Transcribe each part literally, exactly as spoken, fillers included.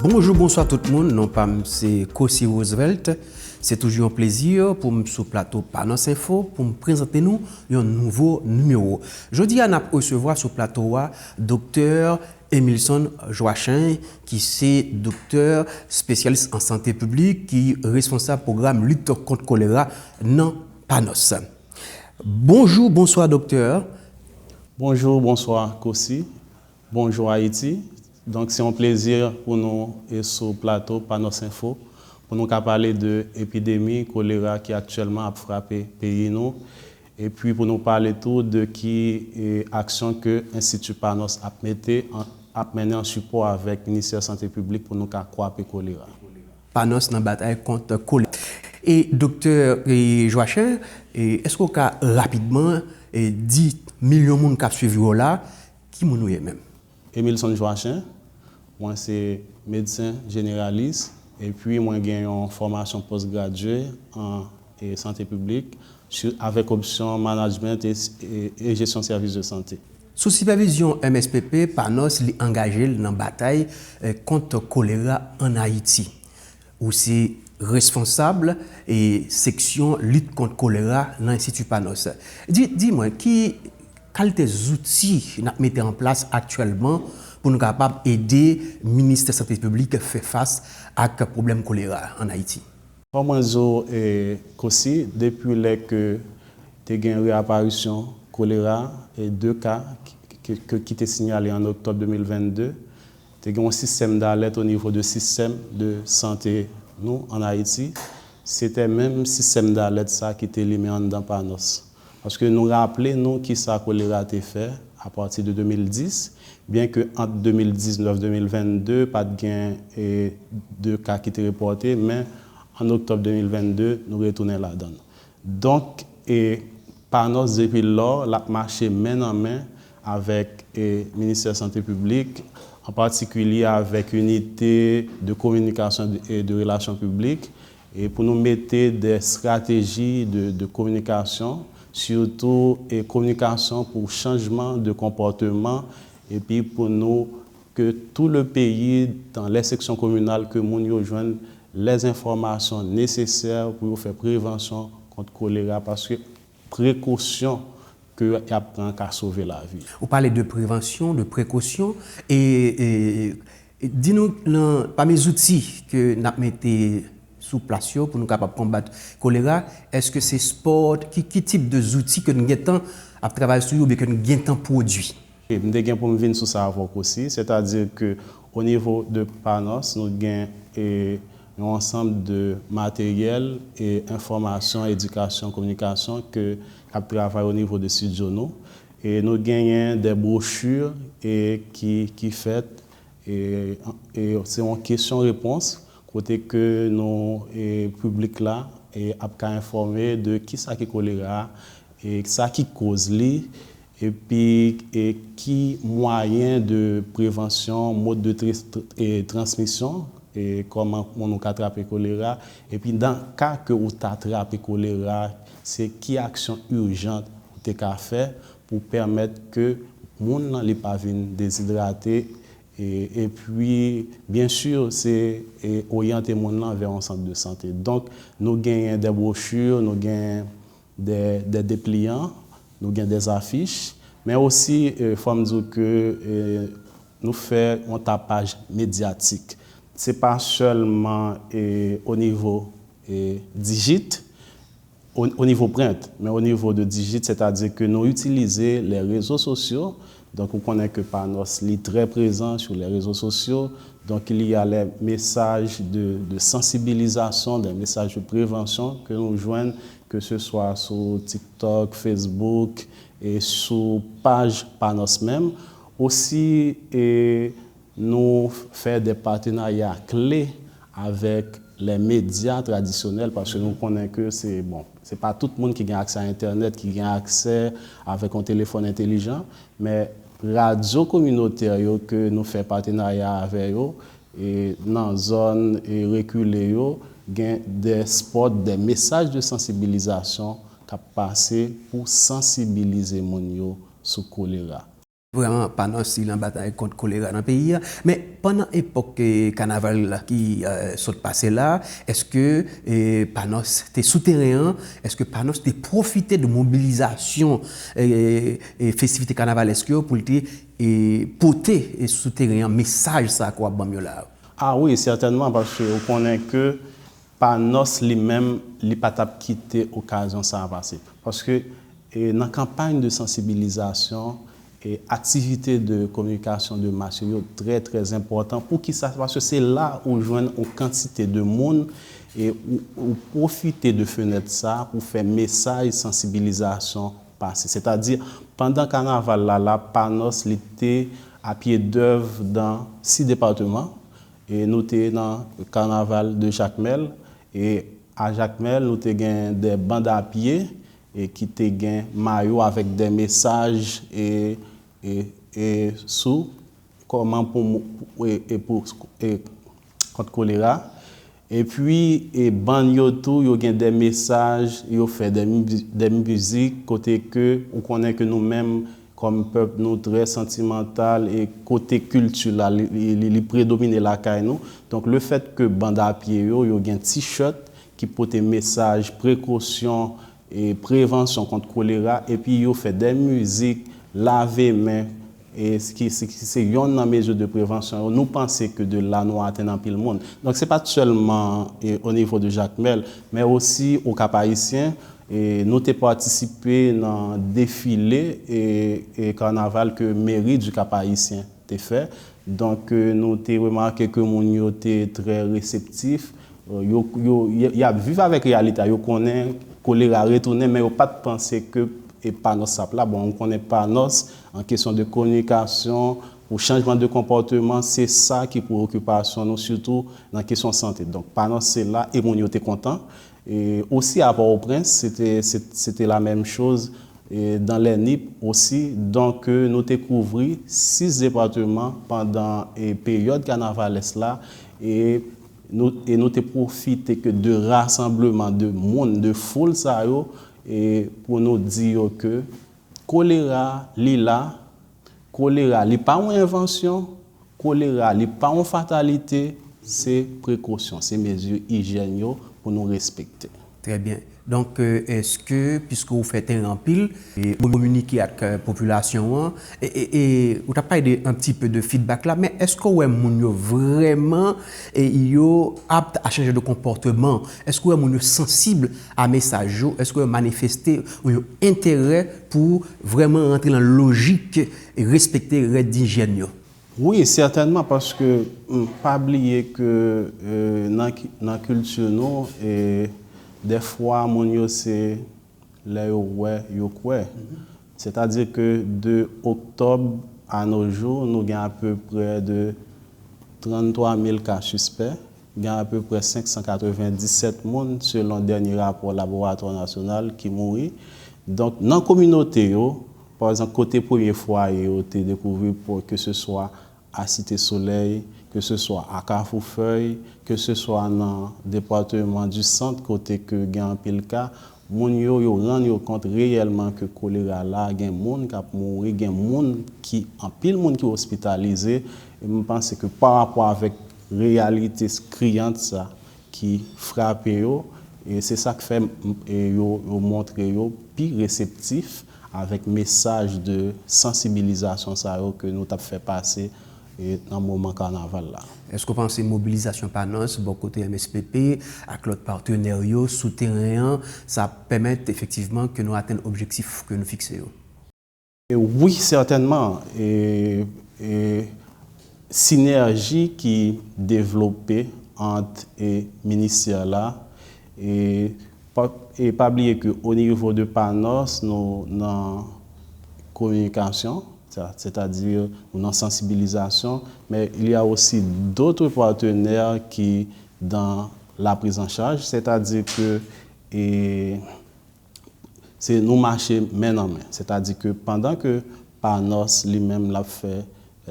Bonjou, bonswa tout moun, non pa m se Cossy Roosevelt. Se toujou yon plezi pou m sou plato Panos Info pou m prezante nou yon nouvo nimewo. Jodi a, n ap resevwa sou plato a Doktè Emilson Joachin, ki se doktè espesyalis an sante piblik, ki responsab pwogram lit kont kolera nan Panos. Bonjou, bonswa, doktè. Bonjou, bonswa, Cossy. Bonjou, Ayiti. Donk, se yon plezi pou nou e sou plato Panos Info, pou nou ka pale de epidemi kolera ki aktyèlman ap frape peyi nou, epi pou nou pale tou de ki e, aksyon ke Enstiti Panos ap mete an, ap mennen an sipò avèk Ministè Sante Piblik pou nou ka kwape kolera. Panos nan batay kont kolera. E doktè e, Joachin, e, èske w ka rapidman e, di milyon moun k ap swiv ou la ki moun ou ye menm? Emilson Joachin, mwen se medsen jeneralis, epi mwen gen yon fòmasyon postgradye an e, sante piblik, avèk opsyon management e, e, e jesyon sèvis de sante. Sou sipèvizyon M S P P, Panos li angaje l nan batay e, kont kolera ann Ayiti. Ou se responsab e, seksyon lit kont kolera nan Enstiti Panos. Di, di mwen, ki kalite zouti n ap mete an plas aktyèlman pou nou kapab ede Ministè Sante Piblik fè fas ak pwoblèm kolera ann Ayiti? Kòm mwen di w, e, Cossy, depi lè ke te gen reaparisyon kolera, e de ka ki, ki, ki, ki te sinyale an oktòb de mil vennde, te gen yon sistèm dalèt o nivo de sistèm de sante nou ann Ayiti. Se te menm sistèm dalèt sa ki te limen anndan Panos. Paske nou raple nou kisa kolera te fè apati de de mil dis, byen ke ant de mil diznèf, de mil vennde, pa t gen e, de ka ki te repòte, men an oktòb de mil vennde, nou retounen ladan l. Donk, e, Panos depi lò, l ap mache men nan men avèk e, Ministè Sante Piblik, an patikilye avèk Inite de Kominikasyon e de Relasyon Piblik, e pou nou mete de estrateji de, de kominikasyon, sitou e kominikasyon pou chanjman de konpòteman, epi pou nou ke tout le peyi, dans les sections communales, ke moun yo jwenn lè enfòmasyon nesesè pou yo fè prevansyon kont kolera, paske prekosyon ke y ap pran ka sove lavi. Ou pale de prevansyon, de prekosyon, e, e, e di nou, nan, pami zouti ke n ap mete sou plas yo pou nou kapab konbat kolera, èske se spò, ki, ki tip de zouti ke n gentan ap travay sou yo oubyen ke n gentan pwodui? M te gen pou m vin sou sa avè w osi, sètadi ke o nivo de Panos, nou gen e, yon ansanm de materyèl e enfòmasyon, edikasyon, kominikasyon ke k ap travay o nivo de estidyo nou. E nou genyen de bwochi e ki, ki fèt e, e se yon kesyon repons kote ke nou e piblik la e ap ka enfòme de kisa ki kolera e sa ki koz li epi e ki mwayen de prevansyon, mòd de transmisyon e kòman moun ou ka trape kolera epi nan ka ke ou ta trape kolera se ki aksyon ijan ou te ka fè pou pèmèt ke moun nan li pa vin dezidrate e epi byen si se e oryante moun nan vè yon sant de sante. Donk nou genyen de bwochi, nou genyen de de depliyan, nou gen de afich, men osi e fò m di w ke e nou fè yon tapaj medyatik. Se pa sèlman e o nivo e dijit, o nivo prent, men o nivo de dijit, sètadi ke nou itilize le rezo sosyo. Donk ou konnen ke Panos li trè prezan sou le rezo sosyo. Donk il y a les messages de, de sensibilisation, des messages de prévention ke nou jwenn ke se swa sou TikTok, Facebook e sou paj Panos menm. Osi e nou fè de patenarya kle avèk le medya tradisyonèl paske nou konnen ke se bon, se pa tout moun ki gen aksè a entènèt, ki gen aksè avèk yon telefòn entelijan, men radyo kominotè yo ke nou fè patenarya avè yo e nan zòn e rekile yo gen de spot, de mesaj de sansibilizasyon k ap pase pou sansibilize moun yo sou kolera. Vrèman, Panos li nan batay kont kolera nan peyi a. Men pandan epòk eh, kanaval ki eh, sot pase la, èske eh, Panos te sou teren an? Èske Panos te pwofite de mobilizasyon eh, eh, festivite kanavalèsk yo pou l te eh, pote eh, sou teren an mesaj sa ke w ap ban m yo la a? Ah wi, sètènman, paske ou konnen ke Panos li menm, li pa t ap kite okazyon sa a pase. Paske e, nan kanpay de sansibilizasyon, e, aktivite de kominikasyon de mas yo, yo trè, trè enpòtan. Poukisa? Paske se la ou jwenn yon kantite de moun e ou, ou pwofite de fenèt sa pou fè mesaj sansibilizasyon pase. Sètadi, pandan kanaval la, la Panos li te a pye dèv nan sis depatman. E nou te nan kanaval de Jakmèl. E a Jakmèl, nou te gen de band a pye e ki te gen mayo avèk de mesaj e, e, e sou kòman pou, e, e pou e, kont kolera. Epi e bann yo tou, yo gen de mesaj, yo fè de, de mizik kote ke ou konnen ke nou menm kòm pèp nou trè santimantal e kote kilti la li, li, li predomine lakay nou. Donk lefèt ke band a pye yo, yo gen t-shirt ki pote mesaj prekosyon e prevansyon kont kolera epi yo fè de mizik lave men e ki se, ki se yonn nan mezi de prevansyon yo, nou panse ke de la nou atenn anpil moun. Donk se pa t sèlman e, o nivo de Jakmèl, men osi o Kap Ayisyen, e nou te patisipe nan defile e, e kanaval ke meri di Kap Ayisyen te fè. Donk e, nou te remake ke moun yo te trè reseptif. Yo, yo, y ap viv avèk reyalite a. Yo konnen kolera retounen, men yo pa t panse ke e Panos t ap la. Bon, ou konnen Panos, an kesyon de kominikasyon, pou chanjman de konpòteman, se sa ki prewokipasyon nou, sitou nan kesyon sante. Donk, Panos se la, e moun yo te kontan. E osi a Pòtoprens, se te, se, se te la menm choz. E dans les nippes aussi. Donk, e, nou te kouvri sis depatman pandan e, peryòd kanavalès la. E nou, e nou te pwofite ke de rasanbleman de moun, de foul sa yo, e pou nou di yo ke kolera, li la, kolera, li pa yon envansyon, kolera, li pa yon fatalite, se prekosyon, se mezi ijyèn yo pou nou respekte. Trè byen. Donk, èske, piske ou fè teren anpil, e ou kominike ak popilasyon an, e, e, e ou t ap pale de un petit peu de feedback la, men èske ou wè moun yo vrèman e yo apt a chanje de konpòteman? Èske ou wè moun yo sansib a mesaj yo? Èske ou wè manifeste yon enterè pou vrèman rantre nan lojik e respekte règ ijyèn yo? Wi, sètènman, paske pa bliye ke nan kilti nou, dèfwa moun yo se lè yo wè, yo kwè. Sètadi ke de oktòb a no jou, nou gen apeprè de tranntwa mil ka sispè. Gen apeprè senk san katrevenndisèt moun, selon dènye rapò Laboratwa Nasyonal, ki mouri. Donk, nan kominote yo, pa egzanp, kote premye fwaye yo te dekouvri, ke se swa a Site Solèy, ke se swa a Kafou Fèy, ke se swa nan depatman di Sant, kote ke gen anpil ka, moun yo, yo rann yo kont reyèlman ke kolera la, gen moun k ap mouri, gen moun ki, anpil moun ki ospitalize. E m panse ke pa rapò avèk reyalite kriyant sa ki frape yo, e se sa k fè yo, yo montre yo pi reseptif avèk mesaj de sansibilizasyon sa yo ke nou t ap fè pase nan moman kanaval la. Èske w panse mobilizasyon Panos bò kote M S P P ak lòt patnè yo sou teren an, sa ap pèmèt efektivman ke nou atenn objektif ke nou fikse yo? Wi, sètènman. E, e, sinèji ki devlope ant e, ministè la, e, pa, e pa bliye ke o nivo de Panos, nou nan kominikasyon, sètadi nou nan sansibilizasyon, men il y a aussi d'autres partenaires qui dans la prise en charge, sètadi ke e, se nou mache men nan men. Sètadi ke pandan ke Panos li menm l ap fè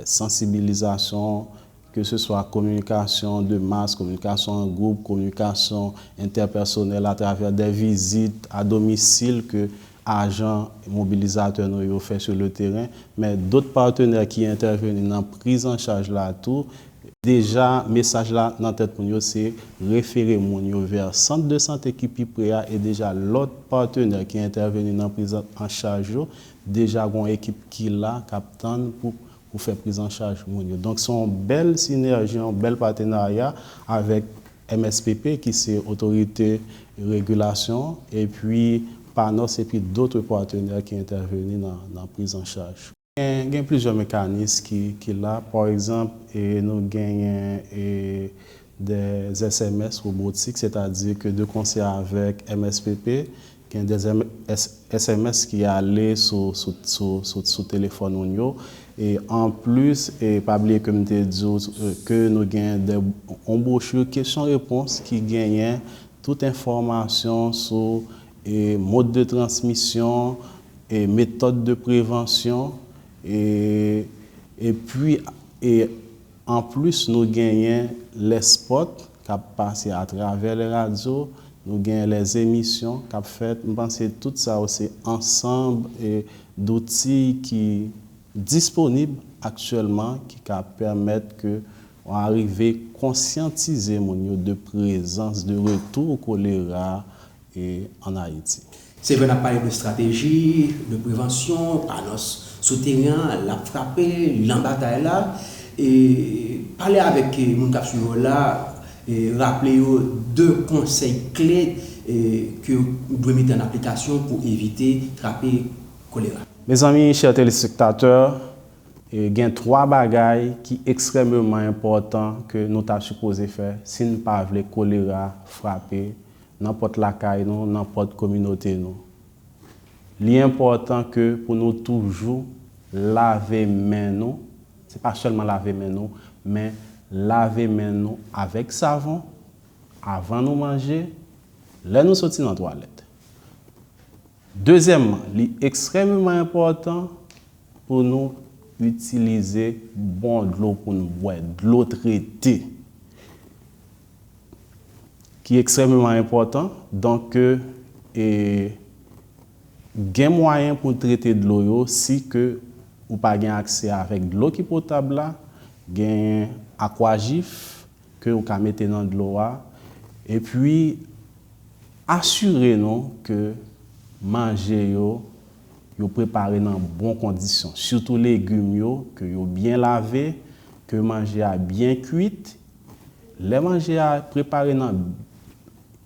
sansibilizasyon, ke se swa kominikasyon de mas, kominikasyon an gwoup, kominikasyon entèpèsonèl atravè de vizit a domisil ke ajan mobilizatè nou yo fè sou le teren, men dòt patnè ki entèveni nan priz an chaj la tou, deja mesaj la nan tèt moun yo se refere moun yo vè sant de sante ki pi pre a, e deja lòt patnè ki entèveni nan priz an chaj yo, deja gen yon ekip ki la k ap tann pou, pou fè priz an chaj moun yo. Donk, se yon bèl sinèji, yon bèl patenarya avèk M S P P, ki se Otorite Regilasyon, epi Panos, epi dòt patenè ki entèveni nan, nan priz an chaj. Gen, gen plizyè mekanis ki, ki la. Pa egzanp, e, nou genyen, e, de S M S wobotik, sètadi ke de konsè avèk M S P P, gen de S M S ki ale sou, sou, sou, sou, sou telefòn moun yo. E anplis, e pa bliye ke m te di w, e, ke nou gen de, yon bwochi kesyon repons ki genyen tout enfòmasyon sou, e, mòd de transmisyon, e, metòd de prevansyon, e, epi, e, anplis, nou genyen lè spòt k ap pase atravè lè radyo, nou genyen lè emisyon k ap fèt. M panse tout sa yo se ansanm, e, douti ki disponib aktyèlman ki ka pèmèt ke w arive konsyantize moun yo de prezans, de retou kolera, e, ann Ayiti. Se vre, n ap pale de estrateji, de prevansyon, Panos sou teren an, l ap frape, li nan batay la. E pale avèk, e, moun k ap swiv yo la, e raple yo de konsèy kle, e, ke w dwe mete an aplikasyon pou evite trape kolera. Mezanmi, chè telespektatè, e, gen twa bagay ki ekstrèmeman enpòtan ke nou ta sipoze fè si n pa vle kolera frape nanpòt lakay nou, nanpòt kominote nou. Li enpòtan ke pou nou toujou lave men nou, se pa sèlman lave men nou, men lave men nou avèk savon avan nou manje, lè nou soti nan twalèt. Dezyèmman, li ekstrèmeman enpòtan pou nou itilize bon dlo pou n bwè, dlo trete, ki ekstrèmeman enpòtan. Donk, e, gen mwayen pou trete dlo yo si ke ou pa gen aksè avèk dlo ki potab la, gen akwajif ke ou ka mete nan dlo a, epi asire nou ke manje yo, yo prepare nan bon kondisyon, sitou legim yo, ke yo byen lave, ke manje a byen kwit. Lè manje a prepare nan,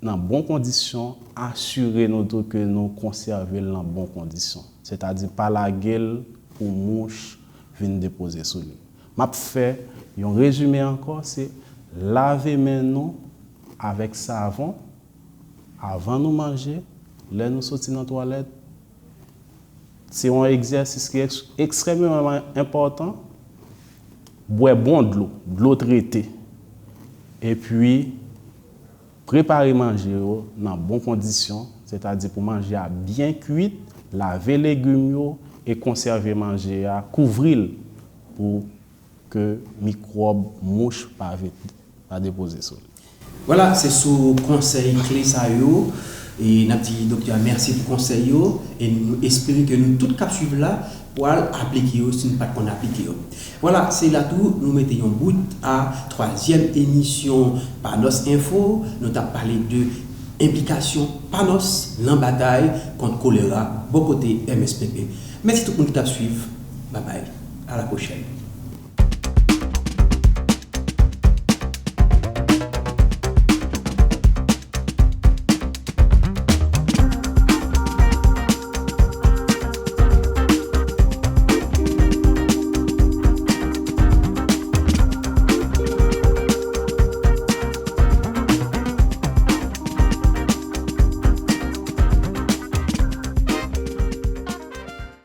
nan bon kondisyon, asire nou tou ke nou konsève l nan bon kondisyon, sètadi pa lage l pou mouch vin depoze sou li. M ap fè yon rezime ankò, se lave men nou avèk savon avan nou manje, lè nou soti nan twalèt. Se yon egzèsis ki eks-, ekstrèmeman enpòtan. Bwè bon dlo, dlo trete. Epi, prepare manje yo nan bon kondisyon, sètadi pou manje a byen kwit, lave legim yo e konsève manje a, kouvri l pou ke mikwòb, mouch pa vin, pa depoze sou li. Vwala, se sou konsèy kle sa yo, e n ap di doktè a mèsi pou konsèy yo, e nou espere ke nou tout k ap swiv la pral aplike yo si n pa t konn aplike yo. Vwala, se la tou nou mete yon bout a twazyèm emisyon Panos Info. Nou t ap pale de enplikasyon Panos nan batay kont kolera bò kote M S P P. Mèsi tout moun ki t ap swiv. Babay. A la pwochèn.